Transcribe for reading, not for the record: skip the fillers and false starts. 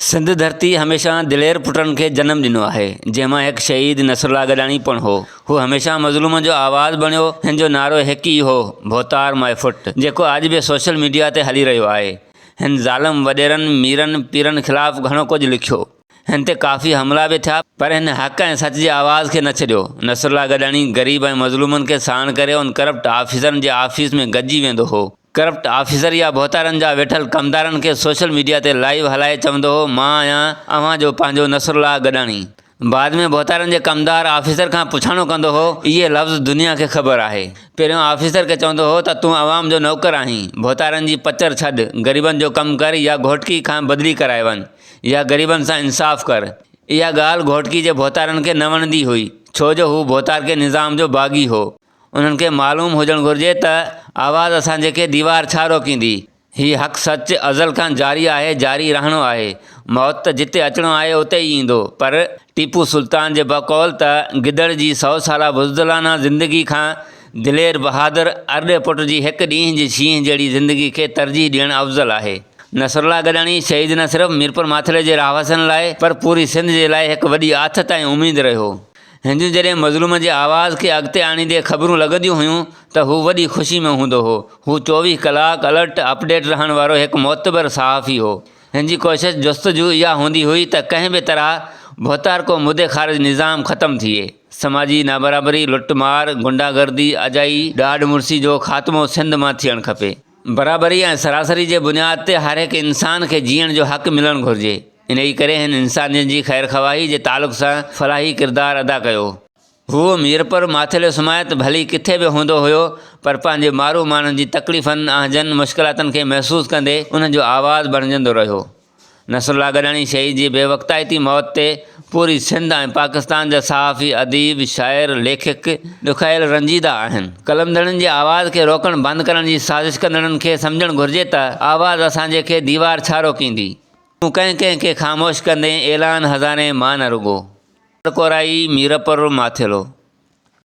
سنڌ ڌرتي هميشه دلير پٽن کي جنم ڏنو آهي، جنهن مان هڪ شهيد نصرالله گڏاڻي پڻ هو. هو هميشه مظلومن جو آواز بڻيو، هن جو نعرو هڪ ئي هو، ڀوتار ماء فٽ، جيڪو اڄ به سوشل ميڊيا تي هلي رهيو آهي. هن ظالم وڏيرن، ميرن، پيرن خلاف گهڻو ڪجهه لکيو. هن تي ڪافي حملا به ٿيا، پر هن حق ۽ سچ جي آواز کي نه ڇڏيو. نصرالله گڏاڻي غريب ۽ مظلومن کي ساڻ ڪري ان ڪرپٽ آفيسرن جي آفيس ۾ گڏجي ويندو هو. ڪرپٽ آفيسر يا ڀوتارن جا ويٺل ڪمدارن کي سوشل ميڊيا تي لائيو هلائي چوندو هو مان آهيان اوهان جو پنهنجو نصرالله گڏاڻي. بعد ۾ ڀوتارن جي ڪمدار آفيسر کان پڇاڻو ڪندو هو اهي لفظ دنيا کي خبر آهي. پهريون آفيسر کي چوندو هو ته تون عوام جو نوڪر آهين ڀوتارن جي پچر ڇڏ غريبن جو ڪم ڪر يا گهوٽڪي کان بدلي ڪرائي وڃ يا غريبن سان انصاف ڪر. اها ڳالهه گهوٽڪي جي ڀوتارن کي نه وڻندي هئي ڇو جو هو ڀوتارڪي نظام جو باغي هو. انهن کي معلوم هجڻ گهرجي ته آواز اسان جي کي ديوار ڇا روڪيندي؟ هي حق سچ ازل کان جاري آهي جاري رهڻو آهي. موت ته جتي اچڻو آهي اتي ئي ايندو پر ٽيپو سلطان جي بقول ته گدڙ جي سئو سالا بزدلانه زندگي کان دلير بهادر ارڏي پٽ جي هڪ ڏينهن جي شينهن جهڙي زندگي کي ترجيح ڏيڻ افضل آهي. نصرالله گڏاڻي شهيد نه صرف ميرپور ماٿيلي جي رهواسين لاء پر پوري سنڌ جي لاء هڪ وڏي آٿت ۽ اميد رهيو. هنجون جڏهن مظلوم جي آواز کي اڳتي آڻيندي خبرون لڳنديون هيون ته هو وڏي خوشي ۾ هوندو هو. هو 24 ڪلاڪ الرٽ اپڊيٽ رهڻ وارو هڪ معتبر صحافي هو. هن جي ڪوشش جستجو اها هوندي هئي ته ڪنهن به طرح ڀوتارڪو مدي خارج نظام ختم ٿئي. سماجي نابرابري، لٽ مار، غنڊا گردي، اجائي ڏاڍ مڙسي جو خاتمو سنڌ مان ٿيڻ کپي. برابري ۽ سراسري جي بنياد تي هر هڪ انسان کي جيئڻ جو حق ملڻ گهرجي. انهيء ڪري هن انسانيت جي خيرخواهي جي تعلق سان فلاحي ڪردار ادا ڪيو. هو ميرپور ماٿيلي سمايت ڀلي ڪٿي به هوندو هيو پر پنهنجي مارو ماڻهن جي تڪليفن، اهنجن، مشڪلاتن کي محسوس ڪندي انهن جو آواز بڻجندو رهيو. نصرالله گڏاڻي شهيد جي بي وقتائتي موت تي پوري سنڌ ۽ پاڪستان جا صحافي، اديب، شاعر، ليکڪ ڏکايل رنجيده آهن. قلمڌڻين جي آواز کي روڪڻ بند ڪرڻ جي سازش ڪندڙن کي سمجهڻ گهرجي ته آواز اسان جي کي ديوار ڇا روڪيندي؟ تون ڪنهن ڪنهن کي خاموش ڪندين اعلان هزارين مان نه رڳو. ڪورائي ميرپور ماٿيلو.